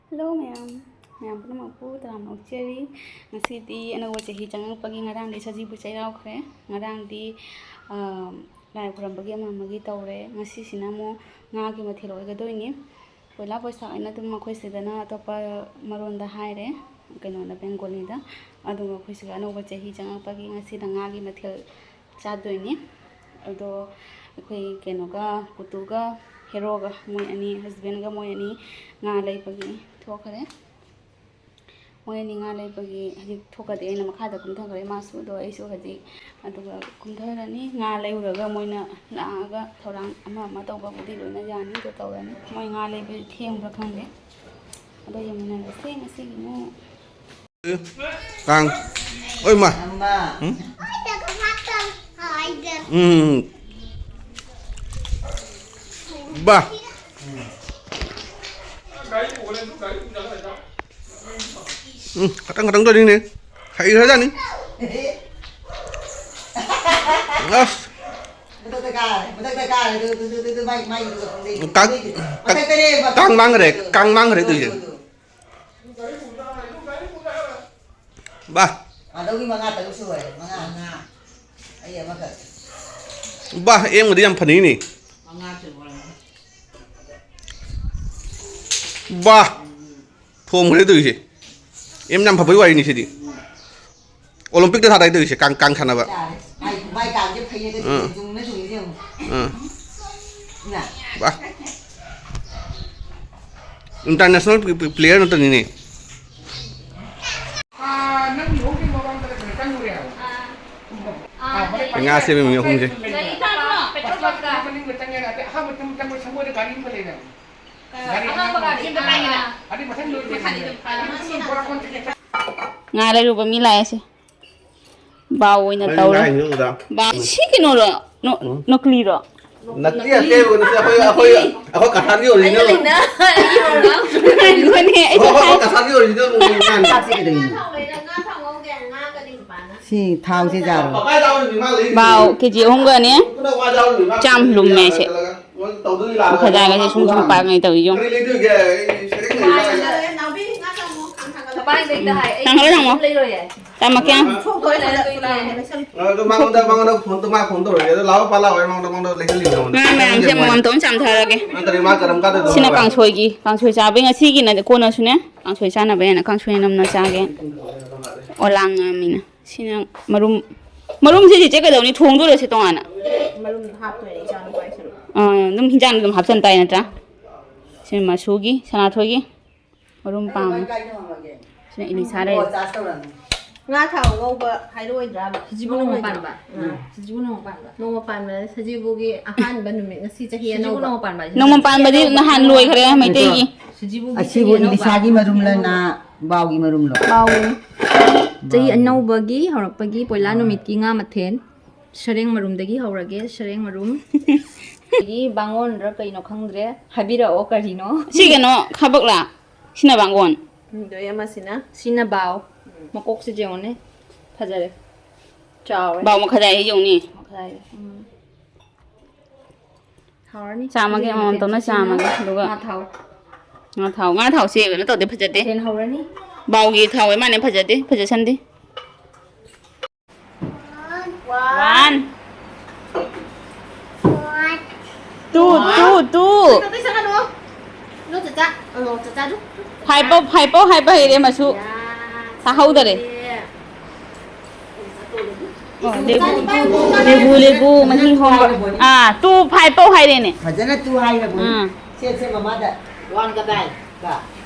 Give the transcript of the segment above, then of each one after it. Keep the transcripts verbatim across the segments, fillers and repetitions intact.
Hello ꯃꯌꯥꯝ, ꯃꯌꯥꯝ ꯄꯨꯝꯅꯃꯛꯄꯨ ꯇꯔꯥꯝꯅ ꯑꯣꯛꯆꯔꯤ꯫ ꯉꯁꯤꯗꯤ ꯑꯅꯧꯕ ꯆꯍꯤ ꯆꯪꯉꯛꯄꯒꯤ, ꯉꯔꯥꯡꯗꯤ ꯁꯖꯤꯕꯨ ꯆꯩꯔꯥꯎꯈ꯭ꯔꯦ꯫ ꯉꯔꯥꯡꯗꯤ, ꯑ, ꯂꯥꯏ ꯈꯨꯔꯝꯕꯒꯤ ꯑꯃ ꯑꯃꯒꯤ ꯇꯧꯔꯦ꯫ ꯉꯁꯤꯁꯤꯅ ꯑꯃꯨꯛ ꯉꯥꯒꯤ ꯃꯊꯦꯜ ꯑꯣꯏꯒꯗꯣꯏꯅꯤ꯫ ꯄꯣꯏꯂꯥ ꯄꯣꯏꯁꯥꯛ ꯍꯥꯏꯅ ꯑꯗꯨꯝ ꯑꯩꯈꯣꯏ ꯁꯤꯗꯅ ꯑꯇꯣꯞꯄ ꯃꯔꯣꯟꯗ ꯍꯥꯏꯔꯦ, ꯀꯩꯅꯣꯗ, ꯕꯦꯡꯒꯣꯂꯤꯗ꯫ ꯑꯗꯨꯒ ꯑꯩꯈꯣꯏ ꯁꯤꯒ ꯑꯅꯧꯕ ꯆꯍꯤ ꯆꯪꯉꯛꯄꯒꯤ ꯉꯁꯤꯅ ꯉꯥꯒꯤ ꯃꯊꯦꯜ ꯆꯥꯗꯣꯏꯅꯤ꯫ ꯑꯗꯣ ꯑꯩꯈꯣꯏ ꯀꯩꯅꯣꯒ, ꯀꯨꯇꯨꯒ, ꯍꯦꯔꯣꯒ, ꯃꯣꯏ ꯑꯅꯤ, ꯍꯁꯕꯦꯟꯒ ꯃꯣꯏ ꯑꯅꯤ ꯉꯥ ꯂꯩꯕꯒꯤ ꯊꯣꯛꯈ꯭ꯔꯦ꯫ ꯃꯣꯏ ꯑꯅꯤ ꯉꯥ ꯂꯩꯕꯒꯤ ꯍꯧꯖꯤꯛ ꯊꯣꯛꯀꯗꯦ꯫ ꯑꯩꯅ ꯃꯈꯥꯗ ꯀꯨꯝꯊꯈ꯭ꯔꯦ ꯃꯥꯁꯨ꯫ ꯑꯗꯣ ꯑꯩꯁꯨ ꯍꯧꯖꯤꯛ ꯑꯗꯨꯒ ꯀꯨꯝꯊꯔꯅꯤ꯫ ꯉꯥ ꯂꯩꯔꯨꯔꯒ ꯃꯣꯏꯅ ꯂꯥꯛꯑꯒ ꯊꯧꯔꯥꯡ ꯑꯃ ꯑꯃ ꯇꯧꯕꯕꯨꯗꯤ ꯂꯣꯏꯅ ꯌꯥꯅꯤ꯫ ꯑꯗꯣ ꯇꯧꯔꯅꯤ꯫ ꯃꯣꯏ ꯉꯥ ꯂꯩꯕ ꯊꯦꯡꯕ꯭ꯔꯥ ꯈꯪꯗꯦ꯫ ꯑꯗꯣ ꯌꯦꯡꯃꯤꯟꯅꯔꯁꯦ ꯉꯁꯤꯒꯤ ꯑꯃꯨꯛ꯫ ꯀꯥꯡ꯫ ꯑꯣꯏ ꯃꯥ꯫ ꯎꯝ? ꯎꯝ꯫ ꯕꯥ꯫ ꯎꯝ, ꯈꯇꯪ ꯈꯇꯪ ꯇꯧꯅꯤꯡꯅꯦ꯫ ꯍꯩꯈ꯭ꯔꯖꯥꯠꯅꯤ꯫ ꯑꯁ꯫ ꯃꯊꯛꯇ ꯀꯥꯔꯦ, ꯃꯊꯛꯇ ꯀꯥꯔꯦ, ꯑꯗꯨ, ꯑꯗꯨ, ꯑꯗꯨ, ꯑꯗꯨ, ꯃꯥꯏ, ꯃꯥꯏ, ꯑꯗꯨ, ꯑꯗꯨ, ꯀꯥꯡ-, ꯃꯊꯛꯇꯅꯦ, ꯀꯥꯡ ꯃꯥꯡꯈ꯭ꯔꯦ, ꯀꯥꯡ ꯃꯥꯡꯈ꯭ꯔꯦ ꯇꯧꯔꯤꯁꯦ꯫ ꯑꯗꯨ, ꯑꯗꯨ꯫ ꯕꯥ꯫ ꯃꯥꯙꯧꯒꯤ ꯃꯉꯥ ꯇꯔꯨꯛ ꯁꯨꯔꯦ, ꯃꯉꯥ꯫ ꯃꯉꯥ꯫ ꯑꯩ ꯑꯃꯈꯛ꯫ ꯕꯥ, ꯑꯦꯝꯒꯗꯤ ꯌꯥꯝ ꯐꯅꯤꯅꯦ꯫ ꯃꯉꯥ ꯁꯨꯔꯦ꯫ ꯕꯥ꯫ ꯊꯣꯝꯈ꯭ꯔꯦ ꯇꯧꯔꯤꯁꯦ꯫ ꯑꯦꯝ ꯌꯥꯝ ꯐꯕꯩ ꯋꯥꯔꯤꯅꯤ ꯁꯤꯗꯤ꯫ ꯑꯣꯂꯦꯝꯄꯤꯛꯇ ꯊꯥꯗꯥꯏ ꯇꯧꯔꯤꯁꯦ, ꯀꯥꯡ, ꯀꯥꯡ ꯁꯥꯟꯅꯕ꯫ ꯌꯥꯔꯦ꯫ ꯃꯥꯏ, ꯃꯥꯏ ꯀꯥꯡꯁꯦ ꯐꯩꯌꯦ, ꯑꯗꯨꯗꯤ ꯑꯥ꯫ ꯆꯨꯝꯅ ꯆꯨꯝꯃꯤꯁꯦ ꯌꯦꯡꯉꯨ꯫ ꯑꯥ꯫ ꯏꯃꯥ꯫ ꯕꯥ꯫ ꯏꯟꯇꯔꯅꯦꯁꯅꯦꯜ ꯄ꯭ꯂꯦ-, ꯄ꯭ꯂꯦꯌꯔ ꯅꯠꯇꯅꯤꯅꯦ꯫ ꯑꯥ, ꯅꯪ ꯂꯨꯍꯣꯡꯗ꯭ꯔꯤ ꯃꯃꯥꯡꯗ ꯀꯩꯅꯣ ꯆꯪꯉꯨꯔꯦ ꯍꯥꯏꯕ꯫ ꯑꯥ, ꯍꯣꯔꯦꯟ ꯉꯥ ꯁꯦꯝꯃꯤ ꯃꯤ ꯑꯍꯨꯝꯁꯦ꯫ ꯒꯥꯔꯤ ꯊꯥꯕ꯭ꯔꯣ? ꯄꯦꯇ꯭ꯔꯣꯜ ꯄꯝꯞꯇ? ꯃꯅꯤꯡꯗ ꯆꯪꯉꯦ, ꯑꯗꯩ ꯑꯍꯥꯟꯕ ꯆꯪ-, ꯆꯪꯕ ꯁꯪꯒꯣꯏꯗ ꯒꯥꯔꯤ ꯑꯃ ꯂꯩꯔꯦ꯫ ꯑꯥ, ꯑꯍꯥꯟꯕ ꯒꯥꯔꯤ ꯑꯃ ꯂꯩꯔꯦ꯫ ꯑꯗꯩ ꯃꯊꯪ ꯂꯣꯏꯔꯦ꯫ ꯃꯊꯪ ꯕꯣꯔꯥ ꯀꯣꯟ ꯆꯠꯂꯦ꯫ ꯉꯥ ꯂꯩꯔꯨꯕ ꯃꯤ ꯂꯥꯛꯑꯦ ꯁꯦ꯫ ꯕꯥꯎ ꯑꯣꯏꯅ ꯅꯪ ꯇꯧꯔꯦ꯫ ꯉꯥ ꯍꯤꯡꯗꯣꯛꯎꯗ꯫ ꯕꯥ-, ꯁꯤ ꯀꯩꯅꯣꯔꯣ? ꯅꯣ-, ꯎꯝ꯫ ꯅꯀꯂꯤꯔꯣ? ꯅꯠꯇꯦ, ꯑꯁꯦꯡꯕꯅꯤ꯫ ꯁꯤ ꯑꯩꯈꯣꯏ, ꯑꯩꯈꯣꯏ, ꯑꯩꯈꯣꯏ ꯀꯁꯥꯔꯒꯤ ꯑꯩꯅ original꯫ ꯂꯩꯅ-, ꯑꯩꯅ ꯂꯩꯅ-, ꯉꯥꯏꯈꯣꯅꯦ, ꯑꯩ ꯑꯩꯈꯣꯏ, ꯑꯩꯈꯣꯏ ꯀꯁꯥꯔꯒꯤ original ꯉꯥꯅꯤ꯫ ꯆꯥꯛꯁꯦ ꯀꯩꯗꯧꯔꯤꯅꯣ? ꯁꯤ ꯊꯥꯎꯁꯦ ꯌꯥꯔꯣꯏ꯫ ꯕꯥꯎ ꯀꯦ ꯖꯤ ꯑꯍꯨꯝꯒꯅꯦ꯫ ꯆꯥꯝ ꯂꯨꯝꯃꯦ ꯑꯩꯁꯦ꯫ ꯈꯖꯥꯏꯒꯁꯦ ꯁꯨꯝ ꯁꯨꯝ ꯄꯥꯛꯉꯩ ꯇꯧꯏ ꯌꯦꯡꯉꯨ꯫ ꯅꯥꯎꯕꯤ, ꯉꯥ ꯆꯥꯃꯣ꯫ ꯃꯄꯥꯟꯗꯩꯗ ꯍꯥꯏ, ꯑꯩ ꯊꯥꯡꯒꯠꯂꯣ, ꯊꯥꯡꯒꯠꯂꯣ꯫ ꯂꯩꯔꯣꯏꯌꯦ꯫ ꯆꯥꯝꯃꯛꯀꯦ꯫ ꯁꯣꯛꯇꯣꯔꯦ, ꯂꯩꯔꯣꯏ, ꯂꯩꯔꯣꯏ꯫ ꯑꯗꯣ ꯃꯉꯣꯟꯗ, ꯃꯉꯣꯟꯗ ꯐꯣꯟ ꯇꯧ, ꯃꯥ ꯐꯣꯟ ꯇꯧꯔꯒꯦ꯫ ꯑꯗꯣ ꯂꯥꯛꯑꯣ, ꯄꯥ ꯂꯥꯛꯑꯣ, ꯑꯩ ꯃꯉꯣꯟꯗ, ꯃꯉꯣꯟꯗ ꯂꯩꯍꯜꯂꯤꯅꯦ, ꯃꯉꯣꯟꯗ꯫ ꯃꯥ ꯃꯌꯥꯝꯁꯦ ꯑꯃꯃꯝꯇ ꯑꯣꯏꯅ ꯆꯥꯝꯊꯔꯒꯦ꯫ ꯅꯠꯇ꯭ꯔꯗꯤ ꯃꯥ ꯀꯔꯝ ꯀꯥꯟꯗ ꯁꯤꯅ ꯀꯥꯡꯁꯣꯏꯒꯤ, ꯀꯥꯡꯁꯣꯏ ꯆꯥꯕꯩ ꯉꯁꯤꯒꯤꯅ ꯀꯣꯟꯅꯁꯨꯅꯦ, ꯀꯥꯡꯁꯣꯏ ꯆꯥꯅꯕ ꯍꯥꯏꯅ ꯀꯥꯡꯁꯣꯏ ꯅꯝꯅ ꯆꯥꯒꯦ꯫ ꯑꯣꯂꯥꯡ ꯉꯥꯃꯤꯅ꯫ ꯁꯤꯅ ꯃꯔꯨꯝ, ꯃꯔꯨꯝꯁꯦ ꯆꯤꯆꯦ ꯀꯩꯗꯧꯅꯤ? ꯊꯣꯡꯗꯣꯏꯔꯣ ꯁꯤ ꯇꯣꯉꯥꯟꯅ? ꯃꯔꯨꯝꯗꯣ ꯍꯥꯞꯇꯣꯏꯅꯦ ꯏꯆꯥꯅꯨꯄꯥꯒꯤ ꯁꯔꯨꯛ꯫ ꯑꯥ, ꯑꯗꯨꯝ ꯍꯤꯟꯖꯥꯡꯗ ꯑꯗꯨꯝ ꯍꯥꯞꯆꯟ ꯇꯥꯏ ꯅꯠꯇ꯭ꯔꯥ? ꯁꯤ ꯃꯁꯨꯒꯤ, ꯁꯅꯥꯊꯣꯏꯒꯤ ꯃꯔꯨꯝ ꯄꯥꯝꯃꯤ꯫ ꯁꯤꯅ ꯏꯂꯤꯁꯥ ꯂꯩꯔꯦ꯫ ꯉꯥ ꯊꯥꯎ ꯉꯧꯕ ꯍꯥꯏꯔꯛꯑꯣꯏꯗ꯭ꯔꯥꯕ? ꯁꯖꯤꯕꯨ ꯅꯣꯡꯃ ꯄꯥꯟꯕ꯫ ꯎꯝ꯫ ꯁꯖꯤꯕꯨ ꯅꯣꯡꯃ ꯄꯥꯟꯕ꯫ ꯅꯣꯡꯃ ꯄꯥꯟꯕ ꯁꯖꯤꯕꯨꯒꯤ ꯑꯍꯥꯟꯕ ꯅꯨꯃꯤꯠ ꯉꯁꯤ ꯆꯍꯤ ꯁꯖꯤꯕꯨ ꯑꯅꯧꯕ꯫ ꯅꯣꯡꯃ ꯄꯥꯟꯕ ꯍꯥꯏꯁꯦ ꯅꯣꯡꯃ ꯄꯥꯟꯕꯗꯤ ꯅꯍꯥꯟ ꯂꯣꯏꯈ꯭ꯔꯦ ꯃꯩꯇꯩꯒꯤ꯫ ꯁꯖꯤꯕꯨꯒꯤ ꯑꯁꯤꯕꯨ ꯆꯍꯤ ꯑꯅꯧꯕ꯫ ꯏꯂꯤꯁꯥꯒꯤ ꯃꯔꯨꯝꯂ ꯅꯥ ꯕꯥꯎꯒꯤ ꯃꯔꯨꯝꯂꯣ? ꯕꯥꯎꯒꯤꯅꯤ꯫ ꯆꯍꯤ ꯑꯅꯧꯕꯒꯤ ꯍꯧꯔꯛꯄꯒꯤ ꯄꯣꯏꯂꯥ ꯅꯨꯃꯤꯠꯀꯤ ꯉꯥ ꯃꯊꯦꯜ꯫ ꯁꯔꯦꯡ ꯃꯔꯨꯝꯗꯒꯤ ꯍꯧꯔꯒꯦ, ꯁꯔꯦꯡ ꯃꯔꯨꯝ꯫ ꯑꯗꯒꯤ ꯕꯥꯉꯣꯟꯔ ꯀꯩꯅꯣ ꯈꯪꯗ꯭ꯔꯦ, ꯍꯥꯏꯕꯤꯔꯛꯑꯣ ꯀꯔꯤꯅꯣ? ꯁꯤ ꯀꯩꯅꯣ ꯈꯥꯕꯛꯂꯥ? ꯁꯤꯅ ꯕꯥꯉꯣꯟ꯫ ꯎꯝ, ꯑꯗꯩ ꯑꯃꯁꯤꯅ? ꯁꯤꯅ ꯕꯥꯎ꯫ ꯃꯀꯣꯛꯁꯤ ꯌꯦꯡꯉꯨꯅꯦ, ꯐꯖꯔꯦ, ꯆꯥꯎꯔꯦ꯫ ꯕꯥꯎ ꯃꯈꯥꯗꯥꯏ ꯌꯦꯡꯉꯨꯅꯦ꯫ ꯃꯈꯥꯗꯥꯏ꯫ ꯎꯝ꯫ ꯍꯥꯎꯔꯅꯤ꯫ ꯆꯥꯝꯃꯒꯤ ꯍꯧꯖꯤꯛ ꯑꯃꯃꯝ ꯃꯊꯦꯜ ꯇꯧꯅ ꯁꯤꯁꯤꯅ ꯆꯥꯝꯃꯒꯤ, ꯑꯗꯨꯒ ꯉꯥ ꯊꯥꯎ꯫ ꯉꯥ ꯊꯥꯎ, ꯉꯥ ꯊꯥꯎꯁꯦ ꯀꯩꯅꯣ ꯇꯧꯗꯦ, ꯐꯖꯗꯦ꯫ ꯃꯊꯦꯜ ꯍꯧꯔꯅꯤ꯫ ꯕꯥꯎꯒꯤ ꯊꯥꯎ ꯑꯣꯏ ꯃꯥꯅꯦ, ꯐꯖꯗꯦ, ꯐꯖꯁꯟꯗꯦ꯫ One. Two, two, two. ꯆꯠꯀꯅꯨ꯫ ꯅꯣ ꯆꯆꯥ꯫ ꯑꯣ, ꯆꯆꯥꯗꯨ꯫ ꯐꯥꯏꯕꯧ, ꯐꯥꯏꯕꯧ ꯍꯥꯏꯕ ꯍꯩꯔꯦ ꯃꯁꯨ꯫ ꯌꯥ, ꯇꯥꯍꯧꯗꯔꯦ꯫ ꯆꯠꯇꯣꯔꯦ꯫ ꯑꯣ, ꯂꯦꯕꯨ, ꯂꯦꯕꯨ, ꯂꯦꯕꯨ, ꯃꯍꯤ ꯍꯣꯝꯕ꯫ ꯑꯥ, ꯇꯨ ꯐꯥꯏꯕꯧ ꯍꯥꯏꯔꯦꯅꯦ꯫ ꯐꯖꯅ ꯇꯨ ꯍꯥꯏꯔꯕꯅꯤ꯫ ꯎꯝ꯫ ꯁꯦ, ꯁꯦ, ꯃꯃꯥꯗ꯫ One ꯀꯗꯥꯏ? ꯀ꯫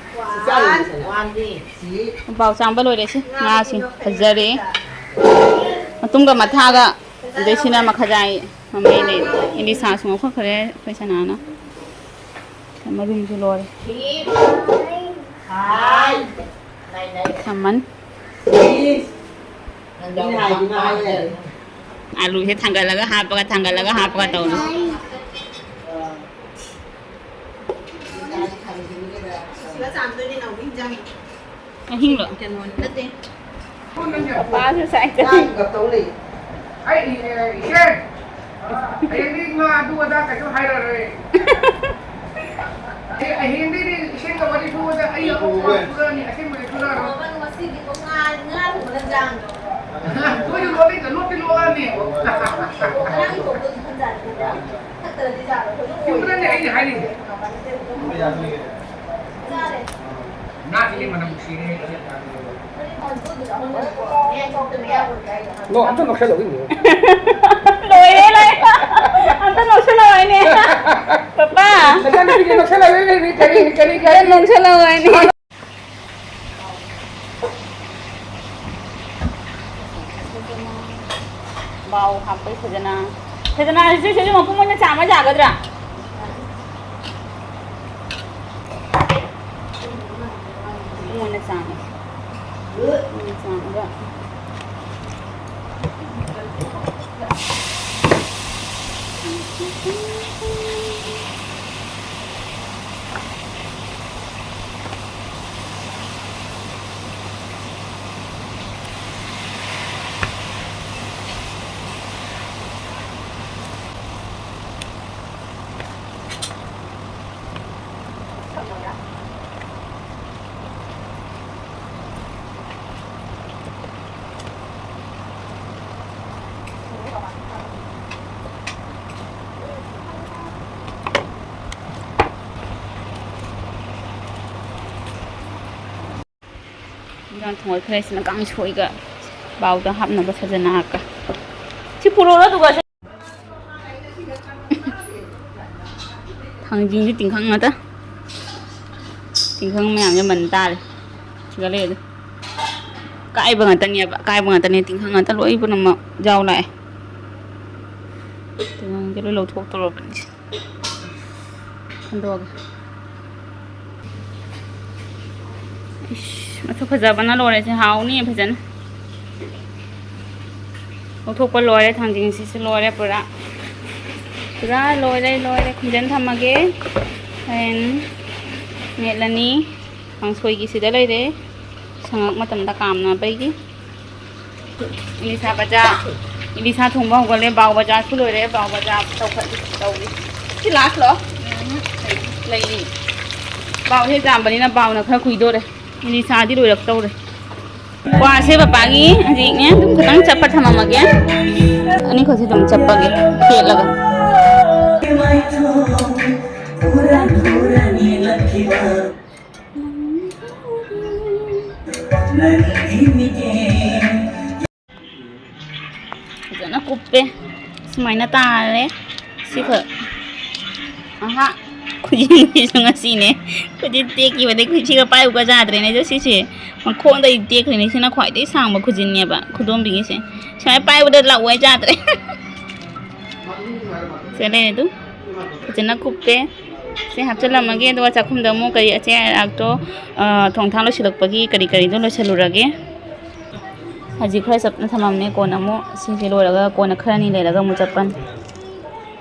ꯁꯤ ꯆꯥꯔꯤꯅꯦ ꯐꯖꯅ꯫ One ꯗꯤ꯫ ꯁꯤ꯫ ꯄꯥꯎ ꯆꯥꯝꯕ ꯂꯣꯏꯔꯦ ꯁꯤ꯫ ꯉꯥꯁꯤ ꯐꯖꯔꯦ꯫ ꯃꯇꯨꯝꯒ ꯃꯊꯥꯒ꯫ ꯑꯗꯩ ꯁꯤꯅ ꯃꯈꯥꯖꯥꯏ ꯃꯃꯩꯅꯦ꯫ ꯏꯂꯤꯁꯥꯁꯨ ꯉꯧꯈꯠꯈ꯭ꯔꯦ ꯑꯩꯈꯣꯏ ꯁꯅꯥꯅ꯫ ꯃꯔꯨꯝꯁꯨ ꯂꯣꯏꯔꯦ꯫ ꯍꯥꯏ꯫ ꯊꯝꯃꯅꯤ꯫ ꯑꯂꯨꯁꯦ ꯊꯥꯡꯒꯠꯂꯒ ꯍꯥꯞꯄꯒ, ꯊꯥꯡꯒꯠꯂꯒ ꯍꯥꯞꯄꯒ ꯇꯧꯔꯤ꯫ ꯁꯤꯒ ꯆꯥꯝꯗꯣꯏꯅꯦ ꯅꯥꯎꯕꯤ ꯏꯟꯖꯥꯡ꯫ ꯑꯍꯤꯡꯂꯣ? ꯀꯩꯅꯣ ꯅꯠꯇꯦ꯫ ꯄꯥꯁꯨ ꯁꯥꯏꯗ꯫ ꯑꯩ, ꯑꯦ, ꯏꯆꯦ, ꯍꯌꯦꯡꯗꯤ ꯉꯥ ꯑꯗꯨ ꯑꯗꯥ ꯀꯩꯁꯨ ꯍꯥꯏꯔꯔꯣꯏ꯫ ꯑꯩ ꯍꯌꯦꯡꯗꯩꯗꯤ ꯏꯁꯤꯡꯒ ꯋꯥꯔꯤꯁꯨ ꯉꯁꯤꯗꯤ ꯉꯥ, ꯉꯥ ꯊꯣꯡꯕ ꯅꯠꯇ꯭ꯔꯥ? ꯃꯣꯏꯁꯨ ꯂꯣꯠꯂꯤꯗ, ꯂꯣꯠꯇꯤ ꯂꯣꯠꯂꯅꯤ꯫ ꯉꯔꯥꯡꯒꯤ ꯊꯣꯡꯕꯗꯨꯁꯨ ꯐꯖꯅ ꯊꯣꯡꯕ꯭ꯔꯥ? ꯊꯛꯇ꯭ꯔꯗꯤ ꯌꯥꯔꯣꯏ꯫ ꯑꯩꯈꯣꯏ ꯑꯗꯨꯝ ꯆꯨꯝꯕꯅꯅꯦ ꯑꯩꯅ ꯍꯥꯏꯔꯤꯁꯦ꯫ ꯆꯥꯔꯦ꯫ ꯉꯥꯁꯤꯗꯤ ꯃꯅꯝ ꯅꯨꯡꯁꯤꯔꯦ꯫ ꯅꯣ, ꯑꯝꯇ ꯅꯣꯛꯁꯜꯂꯛꯑꯣ, ꯏꯕꯦꯝꯃ꯫ ꯂꯣꯏꯔꯦ, ꯂꯣꯏꯔꯦ꯫ ꯑꯝꯇ ꯅꯣꯛꯁꯜꯂꯛꯑꯣꯅꯦ꯫ ꯄꯄꯥ꯫ ꯅꯆꯥꯅꯨꯄꯤꯁꯦ ꯅꯣꯛꯁꯜꯂꯛꯑꯣ, ꯏꯕꯦꯝꯃ, ꯀꯔꯤ, ꯀꯔꯤ, ꯀꯔꯤ? ꯑꯝꯇ ꯅꯣꯛꯁꯜꯂꯛꯑꯣꯅꯦ꯫ ꯕꯥꯎ ꯍꯥꯞꯄꯩ ꯐꯖꯅ, ꯐꯖꯅ ꯁꯤꯁꯨ ꯃꯄꯨꯝ ꯑꯣꯏꯅ ꯆꯥꯝꯃ ꯌꯥꯒꯗ꯭ꯔꯥ? ꯃꯄꯨꯝ ꯑꯣꯏꯅ ꯆꯥꯝꯃ꯫ ꯃꯄꯨꯝ ꯑꯣꯏꯅ ꯆꯥꯝꯃꯒ꯫ ꯏꯟꯖꯥꯡ ꯊꯣꯡꯒꯠꯈ꯭ꯔꯦꯁꯤꯅ ꯀꯥꯡꯁꯣꯏꯒ ꯕꯥꯎꯗ ꯍꯥꯞꯅꯕ ꯁꯖꯅꯥꯒ꯫ ꯁꯤ ꯄꯨꯔꯛꯑꯣ ꯑꯗꯨꯒ꯫ ꯊꯥꯡꯖꯤꯡꯁꯦ ꯇꯤꯡꯈꯪ ꯉꯥꯛꯇ꯫ ꯇꯤꯡꯈꯪ ꯃꯌꯥꯝꯁꯦ ꯃꯟ ꯇꯥꯔꯦ꯫ ꯁꯤꯒ ꯂꯩꯔꯦ꯫ ꯀꯥꯏꯕ ꯉꯥꯛꯇꯅꯦꯕ꯫ ꯀꯥꯏꯕ ꯉꯥꯛꯇꯅꯦ꯫ ꯇꯤꯡꯈꯪ ꯉꯥꯛꯇ ꯂꯣꯏ ꯄꯨꯝꯅꯃꯛ ꯌꯥꯎ ꯂꯥꯛꯑꯦ꯫ ꯇꯤꯡꯈꯪꯁꯦ ꯂꯣꯏ ꯂꯧꯊꯣꯛꯇꯧꯔꯕꯅꯤ꯫ ꯍꯟꯗꯣꯛꯑꯒꯦ꯫ ꯏꯁ, ꯃꯁꯛ ꯐꯖꯕꯅ ꯂꯣꯏꯔꯦ꯫ ꯁꯤ ꯍꯥꯎꯅꯤ ꯐꯖꯅ꯫ ꯂꯧꯊꯣꯛꯄ ꯂꯣꯏꯔꯦ꯫ ꯊꯥꯡꯖꯤꯡꯁꯤꯁꯨ ꯂꯣꯏꯔꯦ ꯄꯨꯔꯥ꯫ ꯄꯨꯔꯥ ꯂꯣꯏꯔꯦ, ꯂꯣꯏꯔꯦ꯫ ꯈꯨꯝꯖꯤꯟ ꯊꯝꯃꯒꯦ꯫ ꯍꯣꯔꯦꯟ ꯃꯦꯠꯂꯅꯤ꯫ ꯀꯥꯡꯁꯣꯏꯒꯤ ꯁꯤꯗ ꯂꯩꯔꯦ꯫ ꯁꯪꯉꯛ ꯃꯇꯝꯗ ꯀꯥꯝꯅꯕꯒꯤ꯫ ꯏꯂꯤꯁꯥ ꯕꯖꯥ, ꯏꯂꯤꯁꯥ ꯊꯣꯡꯕ ꯍꯧꯒꯠꯂꯦ꯫ ꯕꯥꯎ ꯕꯖꯥꯁꯨ ꯂꯣꯏꯔꯦ꯫ ꯕꯥꯎ ꯕꯖꯥ ꯇꯧꯈꯠꯂꯤ, ꯇꯧꯔꯤ꯫ ꯁꯤ ꯂꯥꯁꯂꯣ? ꯎꯝ꯫ ꯂꯩꯔꯤ꯫ ꯄꯥꯎ ꯍꯦꯛ ꯆꯥꯝꯕꯅꯤꯅ ꯄꯥꯎꯅ ꯈꯔ ꯀꯨꯏꯗꯣꯔꯦ꯫ ꯏꯂꯤꯁꯥꯗꯤ ꯂꯣꯏꯔꯛꯇꯧꯔꯦ꯫ ꯀ꯭ꯋꯥꯁꯦ ꯄꯄꯥꯒꯤ ꯍꯧꯖꯤꯛꯅꯦ ꯑꯗꯨꯝ ꯈꯤꯇꯪ ꯆꯞꯄ ꯊꯝꯃꯝꯃꯒꯦ꯫ ꯑꯅꯤꯈꯛꯁꯦ ꯑꯗꯨꯝ ꯆꯞꯄꯒꯦ ꯈꯦꯠꯂꯒ꯫ ꯐꯖꯅ ꯀꯨꯞꯄꯦ꯫ ꯁꯨꯃꯥꯏꯅ ꯇꯥꯔꯦ꯫ ꯁꯤꯈꯛ꯫ ꯑꯍꯥ꯫ ꯈꯨꯖꯤꯟꯁꯤꯁꯨ ꯉꯁꯤꯅꯦ꯫ ꯈꯨꯖꯤꯟ ꯇꯦꯛꯈꯤꯕꯗꯩ ꯈꯨꯖꯤꯟꯁꯤꯒ ꯄꯥꯏꯕꯒ ꯌꯥꯗ꯭ꯔꯦꯅꯦ꯫ ꯑꯗꯣ ꯁꯤꯁꯦ ꯃꯈꯣꯡꯗꯩ ꯇꯦꯛꯈ꯭ꯔꯤꯅꯦ꯫ ꯁꯤꯅ ꯈ꯭ꯋꯥꯏꯗꯩ ꯁꯥꯡꯕ ꯈꯨꯖꯤꯟꯅꯦꯕ꯫ ꯈꯨꯗꯣꯝꯕꯤꯒꯤꯁꯦ꯫ ꯁꯨꯃꯥꯏꯅ ꯄꯥꯏꯕꯗ ꯂꯥꯛꯑꯣ ꯌꯥꯗ꯭ꯔꯦ꯫ ꯁꯦ ꯂꯩꯔꯦ ꯑꯗꯨ꯫ ꯐꯖꯅ ꯀꯨꯞꯄꯦ꯫ ꯁꯤ ꯍꯥꯞꯆꯤꯜꯂꯝꯃꯒꯦ꯫ ꯑꯗꯨꯒ ꯆꯥꯛꯈꯨꯝꯗ ꯑꯃꯨꯛ ꯀꯔꯤ ꯑꯆꯦ ꯑꯔꯥꯛꯇꯣ, ꯑ, ꯊꯣꯡ ꯊꯥꯛ ꯂꯣꯏꯁꯤꯜꯂꯛꯄꯒꯤ ꯀꯔꯤ ꯀꯔꯤꯗꯣ ꯂꯣꯏꯁꯤꯜꯂꯨꯔꯒꯦ꯫ ꯍꯧꯖꯤꯛ ꯈꯔ ꯆꯞꯅ ꯊꯝꯃꯝꯅꯦ꯫ ꯀꯣꯟꯅ ꯑꯃꯨꯛ ꯁꯤꯁꯦ ꯂꯣꯏꯔꯒ ꯀꯣꯟꯅ ꯈꯔꯅꯤ ꯂꯩꯔꯒ ꯑꯃꯨꯛ ꯆꯞꯄꯅꯤ꯫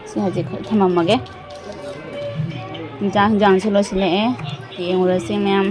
ꯁꯤ ꯍꯧꯖꯤꯛ ꯈꯔ ꯊꯝꯃꯝꯃꯒꯦ꯫ ꯏꯟꯖꯥꯡ, ꯍꯤꯟꯖꯥꯡꯁꯨ ꯂꯣꯏꯁꯤꯜꯂꯛꯑꯦ꯫ ꯌꯦꯡꯉꯨꯔꯁꯤ ꯃꯌꯥꯝ꯫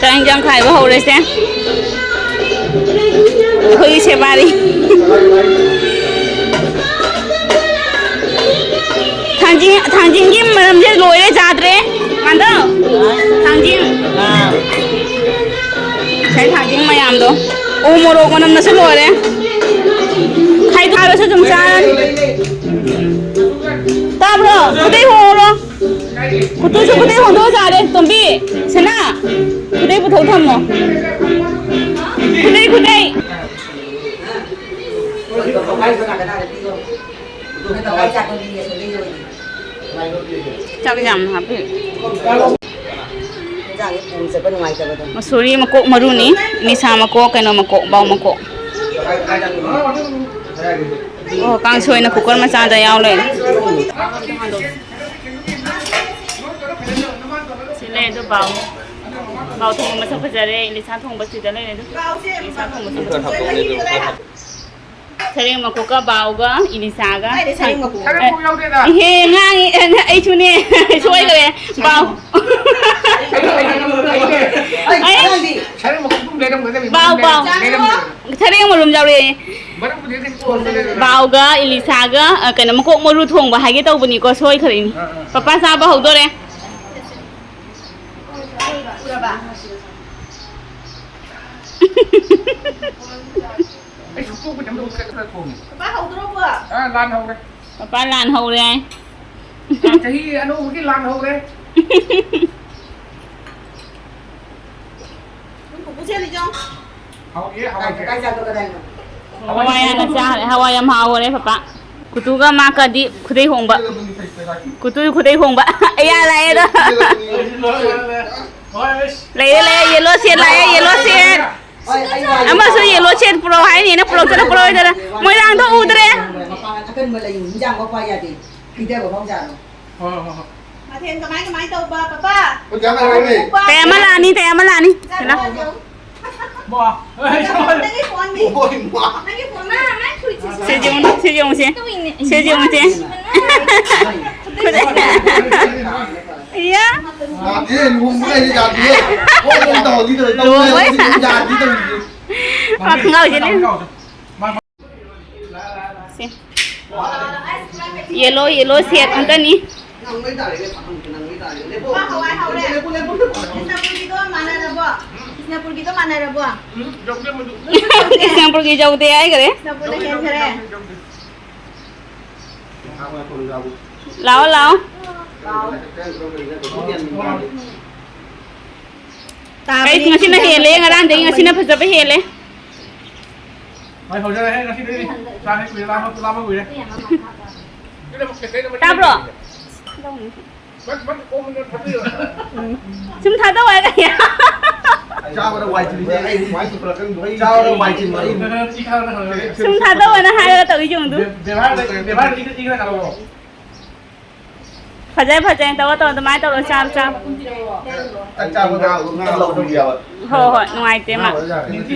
ꯆꯥꯛ ꯏꯟꯖꯥꯡ ꯈꯥꯏꯕ ꯍꯧꯔꯁꯦ꯫ ꯑꯩꯈꯣꯏꯒꯤ ꯁꯦꯕꯥꯔꯤ꯫ ꯊꯥꯡꯖꯤꯡ, ꯊꯥꯡꯖꯤꯡꯒꯤ ꯃꯅꯝꯁꯦ ꯂꯣꯏꯔꯦ, ꯌꯥꯗ꯭ꯔꯦ꯫ ꯃꯥꯟꯗꯣ? ꯊꯥꯡꯖꯤꯡ꯫ ꯉꯁꯥꯏ ꯊꯥꯡꯖꯤꯡ ꯃꯌꯥꯝꯗꯣ꯫ ꯎ ꯃꯣꯔꯣꯛ ꯃꯅꯝꯅꯁꯨ ꯂꯣꯏꯔꯦ꯫ ꯈꯥꯏ ꯁꯨꯝ ꯆꯥꯔꯅꯤ꯫ ꯇꯥꯕ꯭ꯔꯣ? ꯈꯨꯗꯩ ꯍꯣꯡꯉꯨꯔꯣ꯫ ꯀꯨꯇꯨꯁꯨ ꯈꯨꯗꯩ ꯍꯣꯡꯗꯣꯛꯑ ꯆꯥꯔꯦ꯫ ꯇꯣꯝꯕꯤ, ꯁꯅꯥ, ꯈꯨꯗꯩ ꯄꯨꯊꯣꯛ ꯊꯝꯃꯣ꯫ ꯈꯨꯗꯩ, ꯈꯨꯗꯩ꯫ ꯆꯥꯛ ꯌꯥꯝ ꯍꯥꯞꯄꯤ꯫ ꯃꯁꯣꯔꯤ ꯃꯀꯣꯛ ꯃꯔꯨꯅꯤ, ꯏꯂꯤꯁꯥ ꯃꯀꯣꯛ, ꯀꯩꯅꯣ ꯃꯀꯣꯛ, ꯕꯥꯎ ꯃꯀꯣꯛ꯫ ꯑꯣ, ꯀꯥꯡꯁꯣꯏꯅ ꯀꯨꯀꯔ ꯃꯆꯥꯗ ꯌꯥꯎ ꯂꯩꯔꯦ꯫ ꯁꯤ ꯂꯩ ꯑꯗꯨ ꯕꯥꯎ꯫ ꯕꯥꯎ ꯊꯣꯡꯕ ꯃꯁꯛ ꯐꯖꯔꯦ, ꯏꯂꯤꯁꯥ ꯊꯣꯡꯕ ꯁꯤꯗ ꯂꯩꯔꯦ ꯑꯗꯨ꯫ ꯏꯂꯤꯁꯥ ꯊꯣꯡꯕ ꯁꯤꯗ꯫ ꯁꯔꯦꯡ ꯃꯀꯣꯛꯀ ꯕꯥꯎꯒ ꯏꯂꯤꯁꯥꯒ꯫ ꯀꯥꯏꯗꯩ ꯁꯔꯦꯡ ꯃꯀꯣꯛ? ꯁꯔꯦꯡ ꯃꯀꯣꯛ ꯌꯥꯎꯗꯦꯗ꯫ ꯏꯍꯦ, ꯉꯥꯡꯉꯤ, ꯑꯩꯁꯨꯅꯦ, ꯁꯣꯏꯈ꯭ꯔꯦ꯫ ꯕꯥꯎ꯫ ꯑꯩ, ꯑꯩ, ꯑꯩ, ꯑꯩ, ꯑꯩ, ꯁꯔꯦꯡ ꯃꯀꯣꯛ ꯑꯗꯨꯝ ꯂꯩꯔꯝꯒꯗꯕꯅꯤ, ꯕꯥꯎ, ꯃꯔꯨꯝ ꯕꯥꯎ꯫ ꯂꯩꯔꯝꯒꯗꯕꯅꯤ꯫ ꯁꯔꯦꯡ ꯃꯔꯨꯝ ꯌꯥꯎꯔꯛꯑꯦ꯫ ꯃꯔꯨꯝꯕꯨꯗꯤ ꯑꯗꯨꯝ ꯀꯣꯟꯕꯅꯦ ꯑꯗꯨꯝ꯫ ꯕꯥꯎꯒ ꯏꯂꯤꯁꯥꯒ, ꯑ, ꯀꯩꯅꯣ, ꯃꯀꯣꯛ ꯃꯔꯨ ꯊꯣꯡꯕ ꯍꯥꯏꯒꯦ ꯇꯧꯕꯅꯤꯀꯣ, ꯁꯣꯏꯈ꯭ꯔꯦꯅꯦ꯫ ꯑꯥ, ꯑꯥ, ꯑꯥ꯫ ꯄꯄꯥ ꯆꯥꯕ ꯍꯧꯗꯣꯔꯦ꯫ ꯎꯔꯕ? ꯑꯩ ꯁꯨꯛꯇꯣꯛꯄꯗꯤ ꯑꯝꯇ ꯎꯗ꯭ꯔꯦ, ꯈꯔ ꯊꯣꯡꯉꯦ꯫ ꯄꯄꯥ ꯍꯧꯗ꯭ꯔꯣꯕꯣ? ꯑꯥ, ꯂꯥꯟ ꯍꯧꯔꯦ꯫ ꯄꯄꯥ ꯂꯥꯟ ꯍꯧꯔꯦ ꯍꯥꯏ꯫ ꯑꯥ, ꯆꯍꯤ ꯑꯅꯧꯕꯒꯤ ꯂꯥꯟ ꯍꯧꯔꯦ꯫ ꯅꯪ ꯄꯨꯄꯨ ꯆꯦꯜꯂꯤꯗꯣ? ꯍꯥꯎꯏꯌꯦ, ꯍꯋꯥꯏ ꯀꯥꯏ ꯆꯥꯏ꯫ ꯆꯥꯏ ꯆꯥꯗꯣ ꯀꯗꯥꯏꯅꯣ? ꯍꯋꯥꯏ ꯍꯥꯟꯅ ꯆꯥꯔꯦ, ꯍꯋꯥꯏ ꯌꯥꯝ ꯍꯥꯎꯔꯦ ꯄꯄꯥ꯫ ꯀꯨꯇꯨꯒ ꯃꯥꯀꯗꯤ ꯈꯨꯗꯩ ꯍꯣꯡꯕ꯫ ꯀꯨꯇꯨ ꯈꯨꯗꯩ ꯍꯣꯡꯕ꯫ ꯑꯩꯌꯥ ꯂꯥꯛꯑꯦꯗꯣ꯫ ꯂꯩꯔꯦ, ꯂꯩꯔꯦ, ꯌꯦꯂꯣ ꯁꯦꯠ ꯂꯥꯛꯑꯦ, ꯌꯦꯂꯣ ꯁꯦꯠ꯫ ꯑꯩ, ꯑꯩ ꯉꯥꯏꯒꯦ꯫ ꯑꯃꯁꯨ ꯌꯦꯂꯣ ꯁꯦꯠ ꯄꯨꯔꯛꯑꯣ ꯍꯥꯏꯅꯤꯅ ꯄꯨꯔꯛꯇꯅ ꯄꯨꯔꯛꯑꯣꯏꯗꯅ꯫ ꯃꯣꯏꯔꯥꯡꯗꯣ ꯎꯗ꯭ꯔꯦ꯫ ꯃꯄꯥꯟ ꯑꯀꯟꯕ ꯂꯩ, ꯏꯟꯖꯥꯡ ꯃꯛ ꯄꯥꯏ ꯌꯥꯗꯦ꯫ ꯄꯤꯗꯕ ꯐꯥꯎ ꯌꯥꯔꯣꯏ꯫ ꯍꯣꯏ, ꯍꯣꯏ, ꯍꯣꯏ꯫ ꯃꯊꯦꯜ ꯀꯃꯥꯏ ꯀꯃꯥꯏ ꯇꯧꯕ, ꯄꯄꯥ? ꯍꯣꯏ, ꯀꯌꯥꯝ ꯂꯩꯔꯒꯦ? ꯀꯌꯥꯝ ꯑꯃ ꯂꯥꯛꯑꯅꯤ, ꯀꯌꯥꯝ ꯑꯃ ꯂꯥꯛꯑꯅꯤ꯫ ꯆꯠꯂꯣ, ꯆꯠꯂꯣ꯫ ꯅꯪꯒꯤ ꯐꯣꯟꯅꯤ꯫ ꯍꯣꯏ, ꯃꯥ꯫ ꯅꯪꯒꯤ ꯐꯣꯟ꯫ ꯁꯦ ꯌꯦꯡꯉꯨꯅꯦ, ꯁꯦ ꯌꯦꯡꯉꯨꯁꯦ꯫ ꯁꯦ ꯌꯦꯡꯉꯨꯁꯦ꯫ ꯏꯌꯥ꯫ ꯌꯥꯗꯦ, ꯂꯨꯍꯣꯡꯕ ꯀꯥꯏꯁꯦ ꯌꯥꯗꯦ꯫ ꯍꯣꯏ, ꯍꯣꯏ, ꯇꯧꯔꯗꯤ ꯇꯧꯔꯦ, ꯇꯧꯔꯦ, ꯂꯨꯍꯣꯡꯕ꯫ ꯌꯥꯗꯦ, ꯇꯧꯔꯤꯁꯦ꯫ ꯃꯥ ꯈꯣꯡꯒ꯭ꯔꯥꯎꯁꯦ ꯂꯩ꯫ ꯁꯦ꯫ ꯌꯦꯂꯣ, ꯌꯦꯂꯣ ꯁꯦꯠ ꯑꯝꯇꯅꯤ꯫ ꯕꯤꯁꯅꯨꯄꯨꯔꯒꯤꯗꯣ ꯃꯥꯟꯅꯔꯕꯣ? ꯕꯤꯁꯅꯨꯄꯨꯔꯒꯤꯗꯣ ꯃꯥꯟꯅꯔꯕꯣ? ꯕꯤꯁꯅꯨꯄꯨꯔꯒꯤ ꯌꯧꯗꯦ ꯍꯥꯏꯈꯔꯦ꯫ ꯕꯤꯁꯅꯨꯄꯨꯔꯅ ꯍꯦꯟꯈꯔꯦ꯫ ꯂꯥꯛꯑꯣ, ꯂꯥꯛꯑꯣ꯫ ꯇꯥꯕꯅꯤ꯫ ꯑꯩꯁ, ꯉꯁꯤꯅ ꯍꯦꯜꯂꯦ, ꯉꯔꯥꯡꯗꯒꯤ ꯉꯁꯤꯅ ꯐꯖꯕ ꯍꯦꯜꯂꯦ꯫ ꯃꯥꯏ ꯍꯧꯖꯔꯦꯍꯦ, ꯉꯁꯤꯗꯤ ꯆꯥꯛ ꯍꯦꯛ ꯀꯨꯏꯔꯦ, ꯂꯥꯝꯕ, ꯂꯥꯝꯕ ꯀꯨꯏꯔꯦ꯫ ꯇꯥꯕ꯭ꯔꯣ? ꯁꯨꯝ ꯊꯥꯗꯧ ꯍꯥꯏꯔꯒ꯫ ꯆꯥꯕꯗ ꯋꯥꯏ ꯆꯤꯜꯂꯤꯁꯦ ꯑꯩ꯫ ꯆꯥꯕꯗ ꯋꯥꯏ ꯆꯤꯟꯕ ꯑꯩ꯫ ꯁꯨꯝ ꯊꯥꯗꯧꯑꯅ ꯍꯥꯏꯔꯒ ꯇꯧꯔꯤꯁꯦ ꯌꯦꯡꯉꯨ ꯑꯗꯨ꯫ ꯕꯦꯕꯥꯔꯗ, ꯕꯦꯕꯥꯔꯗ ꯏꯪ-, ꯏꯪꯅ ꯀꯥꯔꯛꯑꯣ꯫ ꯐꯖꯩ, ꯐꯖꯩ꯫ ꯇꯧꯔꯣ, ꯇꯧꯔꯣ꯫ ꯑꯗꯨꯃꯥꯏꯅ ꯇꯧꯔꯣ꯫ ꯆꯥꯔꯣ, ꯆꯥꯔꯣ꯫ ꯆꯥꯛ ꯆꯥꯕꯗ ꯉꯥ ꯂꯧꯕꯤꯌꯨ ꯌꯥꯕ꯫ ꯍꯣꯏ, ꯍꯣꯏ꯫ ꯅꯨꯡꯉꯥꯏꯇꯦ ꯃꯥ꯫ ꯅꯤꯡꯊꯤ,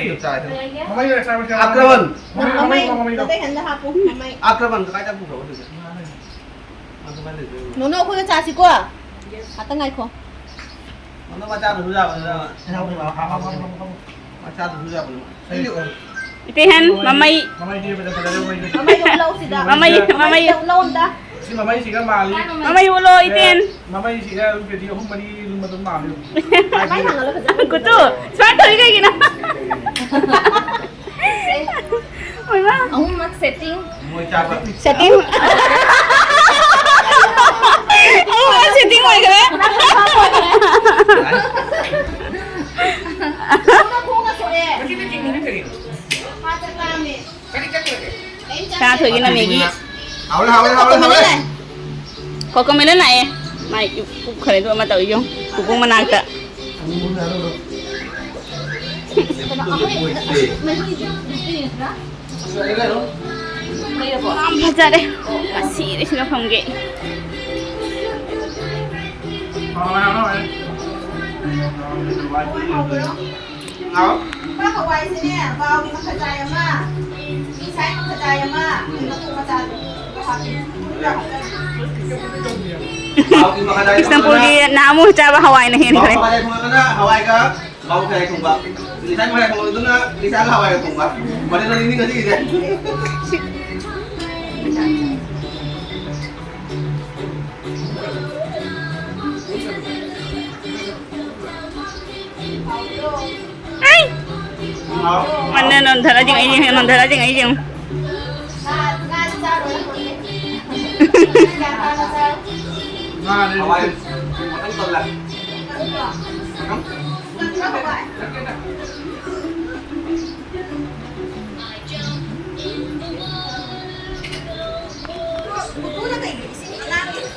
ꯃꯃꯩ ꯑꯣꯏꯅ ꯆꯥꯕ ꯆꯥꯕ꯫ ꯑꯀ꯭ꯔꯃꯟ꯫ ꯃꯃꯩ, ꯃꯃꯩ, ꯃꯃꯩ, ꯃꯃꯩꯗꯣ꯫ ꯑꯇꯩ ꯍꯟꯗ ꯍꯥꯞꯄꯨ, ꯃꯃꯩ꯫ ꯑꯀ꯭ꯔꯃꯟ ꯀꯗꯥꯏ ꯆꯠꯈ꯭ꯔꯕ ꯑꯗꯨꯗꯤ? ꯅꯣꯅꯣ, ꯑꯩꯈꯣꯏꯒ ꯆꯥꯁꯤꯀꯣ꯫ ꯉꯥꯛꯇ ꯉꯥꯏꯈꯣ꯫ ꯅꯣꯅꯣ ꯃꯆꯥꯗꯨꯁꯨ ꯌꯥꯕꯅꯤꯅ꯫ ꯃꯆꯥꯗꯨꯁꯨ ꯌꯥꯕꯅꯤ꯫ ꯏꯇꯩꯍꯟ, ꯃꯃꯩ꯫ ꯃꯃꯩꯗꯤ ꯐꯖ-, ꯐꯖꯔꯦ ꯃꯃꯩꯗꯤ꯫ ꯃꯃꯩꯗꯣ ꯂꯧꯁꯤꯗ꯫ ꯃꯃꯩ, ꯃꯃꯩ꯫ ꯂꯧ, ꯂꯧ ꯑꯝꯇ꯫ ꯁꯤ ꯃꯃꯩꯁꯤꯒ ꯃꯥꯜꯂꯤ꯫ ꯃꯃꯩ ꯎꯠꯂꯣ, ꯏꯇꯩꯍꯟ꯫ ꯃꯃꯩꯁꯤꯒ ꯀꯦꯖꯤ ꯑꯍꯨꯝ ꯃꯔꯤ ꯂꯨꯝꯕ ꯑꯗꯨꯝ ꯃꯥꯜꯂꯤ꯫ ꯀꯃꯥꯏꯅ ꯍꯥꯡꯍꯜꯂꯣ ꯐꯖꯅ? ꯀꯨꯇꯨ, ꯁꯨꯃꯥꯏꯅ ꯇꯧꯔꯤ ꯀꯩꯒꯤꯅꯣ? ꯑꯣꯏꯃꯥ꯫ ꯑꯍꯨꯝꯃꯛ setting꯫ ꯃꯣꯏ ꯆꯥꯕ꯫ Setting꯫ ꯑꯍꯨꯝꯃꯛ setting ꯑꯣꯏꯈ꯭ꯔꯦ꯫ ꯁꯅꯥꯊꯣꯏꯒꯤꯅ ꯃꯦꯒꯤ꯫ ꯍꯥꯎꯔꯦ, ꯍꯥꯎꯔꯦ, ꯍꯥꯎꯔꯦ, ꯍꯥꯎꯔꯦ꯫ ꯀꯣꯀꯣꯃꯦꯂꯣꯟ ꯂꯥꯛꯑꯦ꯫ ꯃꯥꯏ ꯄꯨꯛ ꯈꯔꯗꯣ ꯑꯃ ꯇꯧꯏ ꯌꯦꯡꯉꯨ꯫ ꯄꯨꯄꯨ ꯃꯅꯥꯛꯇ꯫ ꯌꯥꯝ ꯐꯖꯔꯦ꯫ ꯉꯁꯤꯗꯤ ꯁꯤꯗ ꯐꯝꯒꯦ꯫ ꯍꯥꯎ꯫ ꯏꯃꯥ ꯍꯋꯥꯏꯁꯤꯅꯦ, ꯕꯥꯎꯒꯤ ꯃꯈꯖꯥꯏ ꯑꯃ, ꯃꯤꯁꯥꯏ ꯃꯈꯖꯥꯏ ꯑꯃ, ꯃꯀꯨ ꯃꯆꯥꯗꯣ ꯍꯥꯞꯄꯤ꯫ ꯕꯥꯎꯒꯤ ꯃꯈꯖꯥꯏ ꯕꯤꯁꯅꯨꯄꯨꯔꯒꯤ ꯅꯍꯥꯟꯃꯨꯛ ꯆꯥꯕ ꯍꯋꯥꯏꯅ ꯍꯦꯟꯈ꯭ꯔꯦ꯫ ꯕꯥꯎ ꯃꯈꯖꯥꯏ ꯊꯣꯡꯉꯒꯅ ꯍꯋꯥꯏꯒ ꯕꯥꯎ ꯃꯈꯖꯥꯏ ꯊꯣꯡꯕ꯫ ꯉꯁꯥꯏ ꯃꯈꯖꯥꯏ ꯊꯣꯡꯕꯗꯨꯅ ꯉꯁꯥꯏꯒ ꯍꯋꯥꯏꯒ ꯊꯣꯡꯕ꯫ ꯃꯗꯨꯅ ꯅꯤꯡꯁꯤꯡꯉꯁꯤ ꯏꯁꯦ꯫ ꯑꯩ! ꯃꯟꯅ ꯅꯣꯟꯊꯔ ꯌꯦꯡꯉꯛꯏ, ꯌꯦꯡꯉꯛꯏ, ꯅꯣꯟꯊꯔ ꯌꯦꯡꯉꯛꯏ, ꯌꯦꯡꯉꯨ꯫ ꯉꯥꯅꯦ꯫ ꯍꯋꯥꯏ꯫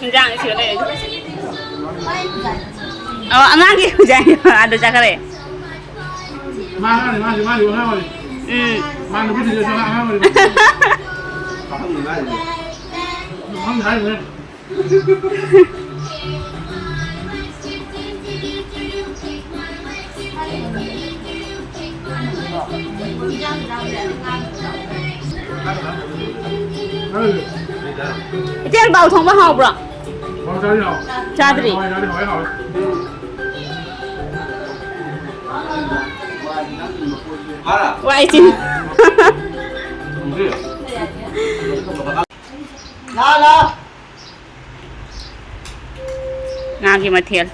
ꯍꯤꯟꯖꯥꯡ ꯁꯤꯗ ꯂꯩꯔꯦ꯫ ꯑꯣ, ꯑꯉꯥꯡꯒꯤ ꯍꯤꯟꯖꯥꯡ ꯑꯥꯗ ꯆꯠꯈ꯭ꯔꯦ꯫ ꯃꯥ ꯑꯉꯥꯡꯅꯤ, ꯃꯥꯁꯤ, ꯃꯥꯁꯤ ꯑꯉꯥꯡ ꯑꯣꯏꯔꯤ꯫ ꯎꯝ꯫ ꯃꯥ ꯅꯨꯄꯤ ꯊꯤꯖꯤꯜꯂꯁꯨ ꯑꯉꯥꯡ ꯑꯣꯏꯔꯤ꯫ ꯄꯥꯈꯪꯅꯤ ꯃꯥꯁꯤꯗꯤ꯫ ꯄꯥꯈꯪꯅꯤ ꯍꯥꯏꯔꯤꯕꯅꯦ꯫ ꯏꯆꯦ, ꯕꯥꯎ ꯊꯣꯡꯕ ꯍꯥꯎꯕ꯭ꯔꯣ? ꯆꯥꯗ꯭ꯔꯤ꯫ ꯋꯥꯏ ꯆꯤꯟ꯫ ꯂꯥ, ꯂꯥ꯫ ꯉꯥꯒꯤ ꯃꯊꯦꯜ꯫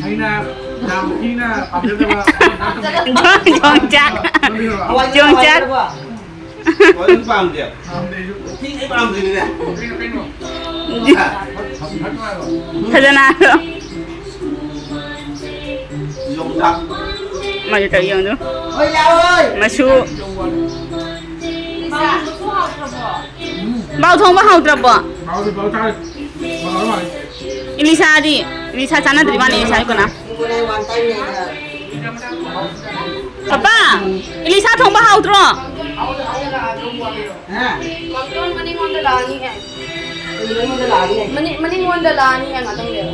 ꯑꯩꯅ ꯌꯥꯝ ꯊꯤꯅ ꯄꯥꯝꯖꯗꯕ ꯌꯣꯡꯆꯥꯛ꯫ ꯌꯣꯡꯆꯥꯛ꯫ ꯍꯣꯏ, ꯑꯗꯨꯝ ꯄꯥꯝꯗꯦ꯫ ꯄꯥꯝꯗꯦ ꯑꯩꯁꯨ꯫ ꯊꯤ ꯑꯩ ꯄꯥꯝꯗ꯭ꯔꯤꯅꯤꯅꯦ꯫ ꯐꯖꯅ ꯍꯥꯏꯔꯣ꯫ ꯌꯣꯡꯆꯥꯛ꯫ ꯃꯥꯁꯨ ꯇꯧ ꯌꯦꯡꯉꯨ꯫ ꯍꯣꯏ, ꯂꯥꯛꯑꯣꯏ꯫ ꯃꯁꯨ꯫ ꯕꯥꯎ ꯊꯣꯡꯕ ꯍꯥꯎꯇ꯭ꯔꯕꯣ? ꯍꯥꯎꯇꯦ, ꯕꯥꯎ ꯆꯥꯔꯦ꯫ ꯕꯥꯎ ꯍꯥꯎꯔ ꯃꯥꯜꯂꯦ꯫ ꯏꯂꯤꯁꯥꯗꯤ? ꯏꯂꯤꯁꯥ ꯆꯥꯟꯅꯗ꯭ꯔꯤ ꯃꯥꯜꯂꯦ, ꯏꯂꯤꯁꯥ ꯀꯅꯥ? ꯄꯄꯥ, ꯏꯂꯤꯁꯥ ꯊꯣꯡꯕ ꯍꯥꯎꯇ꯭ꯔꯣ? ꯍꯥ? ꯃꯝꯇꯣꯟ ꯃꯅꯤꯡꯂꯣꯝꯗ ꯂꯥꯛꯑꯅꯤ ꯍꯥꯏ꯫ ꯃꯅꯤꯡꯂꯣꯝꯗ ꯂꯥꯛꯑꯅꯤ ꯍꯥꯏ꯫ ꯃꯅꯤꯡ, ꯃꯅꯤꯡꯂꯣꯝꯗ ꯂꯥꯛꯑꯅꯤ ꯍꯥꯏ, ꯉꯥꯛꯇꯪ ꯂꯩꯔ꯫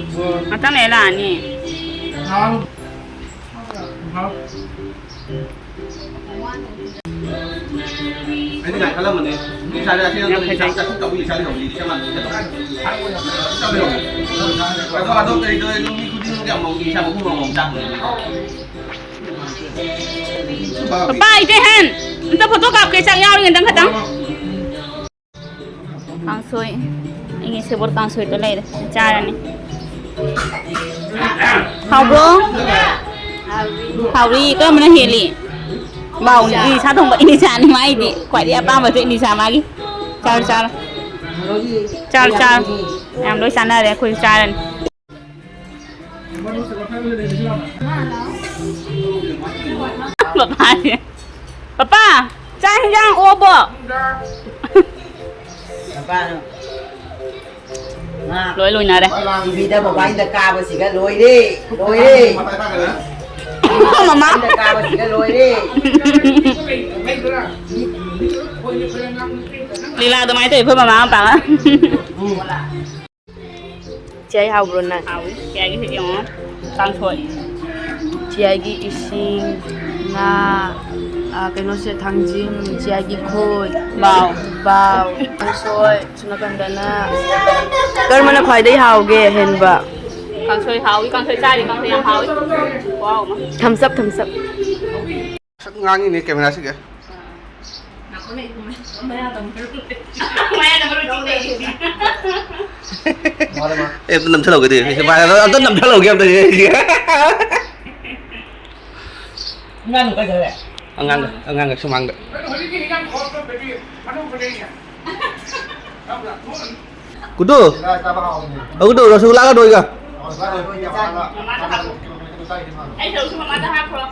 ꯉꯥꯛꯇꯪ ꯂꯩꯔ ꯂꯥꯛꯑꯅꯤ꯫ ꯍꯥꯎ꯫ ꯍꯥꯎ꯫ ꯑꯩꯗꯤ ꯉꯥꯏ ꯈꯜꯂꯝꯕꯅꯦ꯫ ꯏꯁꯥꯁꯦ ꯑꯁꯤ ꯌꯥꯝ ꯐꯖꯩ꯫ ꯆꯥꯛ ꯆꯥꯛ ꯇꯧꯕ ꯏꯁꯥ ꯂꯩꯍꯧꯕꯅꯤ, ꯏꯁꯥ ꯃꯥꯟꯅꯕ ꯏꯁꯥ ꯂꯩꯍꯧꯕꯅꯤ꯫ ꯑꯗꯣ ꯑꯗꯣ ꯀꯔꯤ ꯇꯧꯔꯦ? ꯅꯨꯃꯤꯠ ꯈꯨꯗꯤꯡꯒꯤ ꯑꯃꯨꯛ ꯏꯁꯥ ꯃꯈꯨꯝ ꯑꯃꯃꯝ ꯆꯥꯛ ꯄꯄꯥ, ꯏꯇꯩꯍꯟ, ꯑꯝꯇ ꯐꯣꯇꯣ ꯀꯥꯞꯀꯦ, ꯆꯥꯛ ꯌꯥꯎꯔꯤ ꯉꯥꯛꯇꯪ ꯈꯇꯪ꯫ ꯀꯥꯡꯁꯣꯏ, ꯑꯩꯒꯤ ꯁꯦꯕꯣꯠ ꯀꯥꯡꯁꯣꯏꯗꯣ ꯂꯩꯔꯦ, ꯆꯥꯔꯅꯤ꯫ ꯍꯥꯎꯕ꯭ꯔꯣ? ꯍꯥꯎꯔꯤ꯫ ꯀꯔꯝꯕꯅ ꯍꯦꯜꯂꯤ? ꯕꯥꯎꯅꯤ, ꯏꯂꯤꯁꯥ ꯊꯣꯡꯕ, ꯏꯂꯤꯁꯥꯅꯤ ꯃꯥꯏꯗꯤ꯫ ꯈ꯭ꯋꯥꯏꯗꯒꯤ ꯑꯄꯥꯝꯕꯁꯦ ꯏꯂꯤꯁꯥ ꯃꯥꯒꯤ꯫ ꯆꯥꯔꯣ, ꯆꯥꯔꯣ꯫ ꯆꯥꯔꯣ, ꯆꯥꯔꯣ꯫ ꯃꯌꯥꯝ ꯂꯣꯏ ꯆꯥꯅꯔꯦ, ꯑꯩꯈꯣꯏꯁꯨ ꯆꯥꯔꯅꯤ꯫ ꯄꯄꯥꯁꯦ꯫ ꯄꯄꯥ, ꯆꯥꯛ ꯍꯤꯟꯖꯥꯡ ꯑꯣꯕꯣ? ꯄꯄꯥ, ꯂꯣꯏ ꯂꯣꯏꯅꯔꯦ꯫ ꯇꯤꯚꯤꯗ ꯃꯣꯕꯥꯏꯜꯗ ꯀꯥꯕꯁꯤꯒ ꯂꯣꯏꯔꯦ, ꯂꯣꯏꯔꯦ꯫ ꯃꯃꯥ꯫ ꯃꯣꯕꯥꯏꯜꯗ ꯀꯥꯕꯁꯤꯒ ꯂꯣꯏꯔꯦ꯫ ꯂꯤꯂꯥ ꯑꯗꯨꯃꯥꯏꯅ ꯇꯧꯋꯤ ꯑꯩꯈꯣꯏ ꯃꯃꯥ ꯃꯄꯥꯒ꯫ ꯆꯦ ꯑꯩ ꯍꯥꯎꯕ꯭ꯔꯣ ꯅꯪ? ꯍꯥꯎꯏ꯫ ꯆꯦ ꯑꯩꯒꯤꯁꯦ ꯌꯦꯡꯉꯣ꯫ ꯀꯥꯡꯁꯣꯏ꯫ ꯆꯦ ꯑꯩꯒꯤ ꯏꯁꯤꯡ, ꯉꯥ, ꯑ, ꯀꯩꯅꯣꯁꯦ, ꯊꯥꯡꯖꯤꯡ, ꯆꯦ ꯑꯩꯒꯤ ꯈꯣꯏ, ꯕꯥꯎ꯫ ꯕꯥꯎ, ꯀꯥꯡꯁꯣꯏ, ꯁꯣꯝ ꯅꯥꯀꯟꯗꯅ ꯀꯔꯝꯕꯅ ꯈ꯭ꯋꯥꯏꯗꯒꯤ ꯍꯥꯎꯒꯦ ꯑꯍꯦꯟꯕ? ꯀꯥꯡꯁꯣꯏ ꯍꯥꯎꯏ, ꯀꯥꯡꯁꯣꯏ ꯆꯥꯔꯤ, ꯀꯥꯡꯁꯣꯏ ꯌꯥꯝ ꯍꯥꯎꯏ꯫ ꯈꯨꯍꯥꯎ ꯑꯃ꯫ Thumbs up, thumbs up꯫ ꯁꯛ ꯉꯥꯡꯉꯤꯅꯦ ꯀꯦꯃꯦꯔꯥꯁꯤꯒ꯫ ꯑꯦ, ꯑꯝꯇ ꯅꯝꯁꯤꯜꯍꯧꯒꯦ ꯑꯗꯨꯗꯤ꯫ ꯑꯝꯇ ꯅꯝꯁꯤꯜꯍꯧꯒꯦ ꯑꯝꯇ꯫ ꯑꯉꯥꯡ, ꯑꯉꯥꯡꯒ ꯁꯨꯃꯥꯡꯗ꯫ ꯀꯩꯅꯣ, ꯍꯧꯖꯤꯛꯀꯤ ꯍꯤꯟꯖꯥꯡ ꯈꯣꯠꯄꯗꯗꯤ ꯃꯅꯨꯡ ꯈꯨꯗꯩꯅꯦ꯫ ꯈꯪꯕ꯭ꯔꯥ? ꯀꯨꯗꯨ! ꯑ, ꯀꯨꯗꯨ, ꯔꯁꯒꯨꯜꯂꯥꯒ ꯗꯣꯏꯒ꯫ ꯑꯩ ꯁꯔꯨꯛꯁꯨ ꯃꯃꯥꯗ ꯍꯥꯞꯈ꯭ꯔꯣ꯫